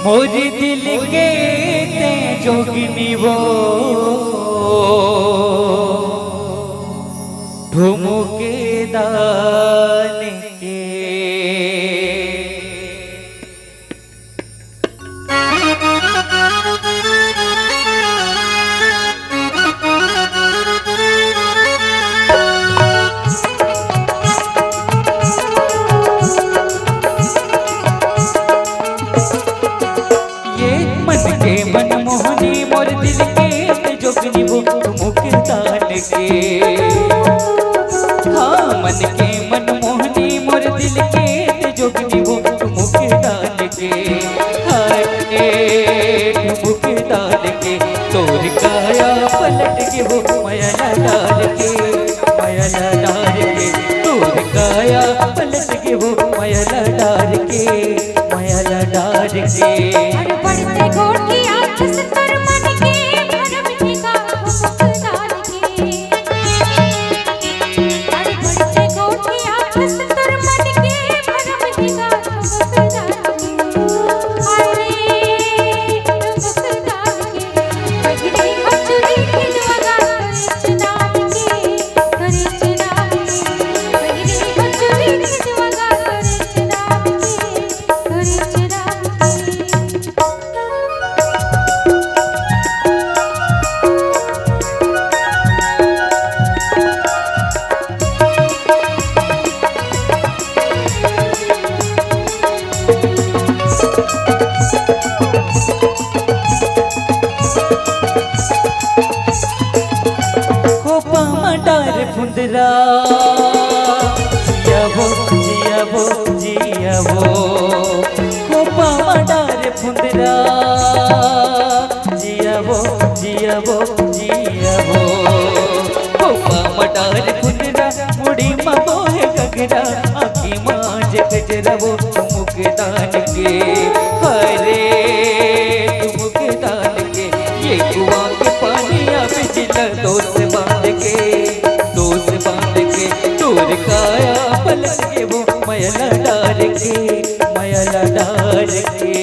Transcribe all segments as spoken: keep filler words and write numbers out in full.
मोर दिल के ते जोगिनी वो ठुमुक दान के। ये मन के मनमोहनी मोर दिल के ते जोगनी वो ठुमुक दान के। हाँ, मन के मनमोहनी मोर दिल के ते जोगनी वो ठुमुक दान के। हाय, ठुमुक दान के तोर काया पलट के वो मया ला डार के, मया ला डार के तोर काया पलट के वो मया ला डार के, मया ला डार के। अरे बढ़ते गोठिया खस तोर मन के भरम ठिका ठुमुक दान के। अरे बढ़ते गोठिया खस तोर मन के भरम ठिका ठुमुक दान के। अरे ठुमुक दान के। बहिरे हचुरी खिलवा गा करे चुनाव के, करे चुनाव के। बहिरे हचुरी खिलवा गा करे चुनाव के। खोपा म डार फुंदरा, जिया वो, जिया वो, जिया वो। खोपा म डार फुंदरा, जिया वो, जिया वो, जिया वो। खोपा म डार फुंदरा, मुड़ी म बोहे गगरा, आँखी म जे गजरा वो ठुमुक दान के। हरे ठुमुक दान के, ये कुआं के पानी आ बिजला दोस्त बांध के, दोस्त बांध के तोर काया पलट के वो मया ला डार के, मया ला डार के।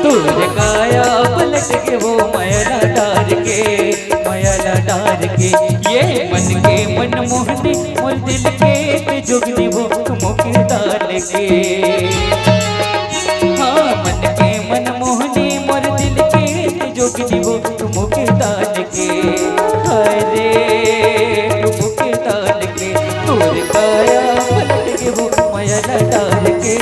तोर काया पलट के वो मया ला डार के, मया ला डार के। ये मन के मनमोहनी मोर दिल के ते जोगनी वो ठुमुक दान के। हाँ, मन के मनमोहनी मोर दिल के ते जोगनी वो ठुमुक दान के। हरे ठुमुक दान के तोर काया पलट के वो मया ला डार के,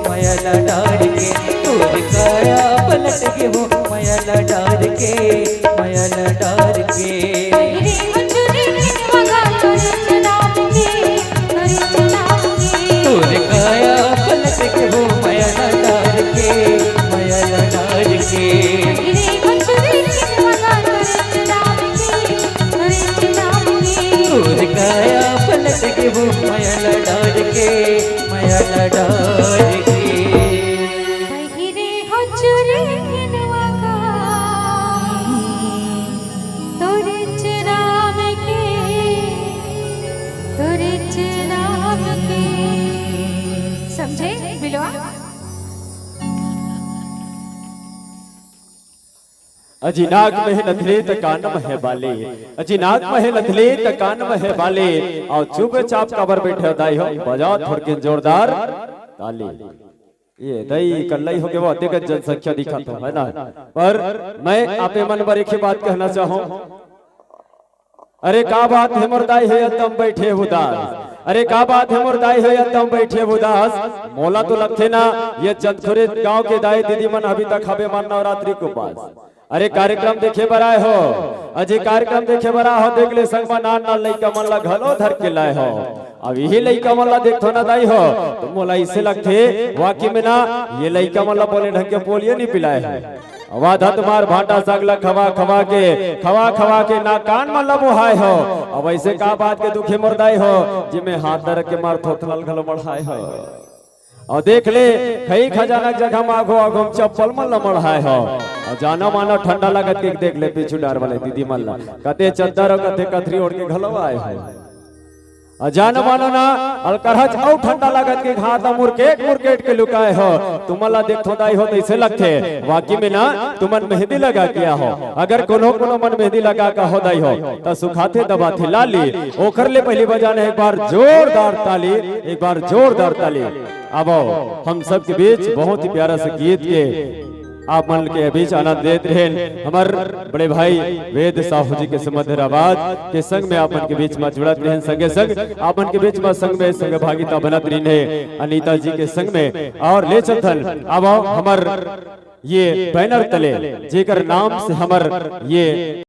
मया ला डार के तोर काया पलट के वो मया ला डार के, मया ला डार के। तोर काया पलट के वो मया ला डार के, मया ला डार के। तोर काया पलट के वो मया ला डार के, मया ला डार के। पहिरे हो चुरी नवा का, तोरे चुनाव के, तोरे चुनाव के। समझे बिलवा? अजी नाक में नथले त कान में है बाले, अजी नाक में नथले त कान में है बाले, अउ चुपचाप काबर बैठे हो दाई हो, बजाओ थोड़किन जोरदार ताली। ये दाई कल्लई हो के वो अधिक जनसंख्या दिखत हो, है ना? पर मैं आपे मन बर एक ही बात कहना चाहूं। अरे का बात हे मोर दाई हे, एकदम बैठे उदास। अरे का बात हे मोर दाई हो, एकदम बइठे उदास। मोला तो लगथे ना, ये चंदखुरी गांव के दाई दीदी मन अभी तक हवे मन नवरात्रि के उपास। अरे कार्यक्रम देखे बर आए हो, अजी कार्यक्रम देखे बर आए हो, देख ले संग म नान नान लइका मन ला घलो धर के लाए हो। अब इही लइका मन ला देखथो ना दाई हो, तो मोला इसे लगथे वाकई में ना, ये लइका मन ला बने ढंग के पोलियो नहीं पिलाए हो। अब आधा तुम्हार भांटा साग ला खवा खवा के, खवा खवा के ना कान मन ला बोहाए हो। अब ऐसे का बात के दुखे मोर दाई हो, जिमे हाथ धर के मार थोथला ल घलो मढ़ाए हो। अउ देख ले, खई खजाना के जगह म आघो आघो म चप्पल मन ल मढ़ाए हो। अउ जानो मानो ठंडा लगत के देख ले, पीछू डार वाले दीदी मन ल कते चद्दर अउ कते कथरी ओढ़ के घलो आए हो। अउ जानो मानो ना, अलकरहच अउ ठंडा लगत के हाथ ल मुरकेट मुरकेट के लुकाए हो। तुमन ला देखथो दाई हो, तइसे लगथे वाकई में ना, तुमन मेहंदी लगा के आए हो। अगर कोनो कोनो मन मेहंदी लगा के हो दाई हो, त सुखाथे दबाथे लाली। ओकर ले पहिली बजाना हे एक बार जोरदार ताली, एक बार जोरदार ताली। अब हम सबके बीच बहुत ही प्यारा सा गीत के आप मन के बीच आनंद देत रहेन। हमर बड़े भाई वेद साहू जी के सुमधुर आवाज के संग में आप मन के बीच में जुड़त रहेन, संगे संग आप मन के बीच में संग में संग भागिता बनत रहिन हे अनीता जी के संग में। और ले चलथन अब हमर ये बैनर तले, जेकर नाम से हमर ये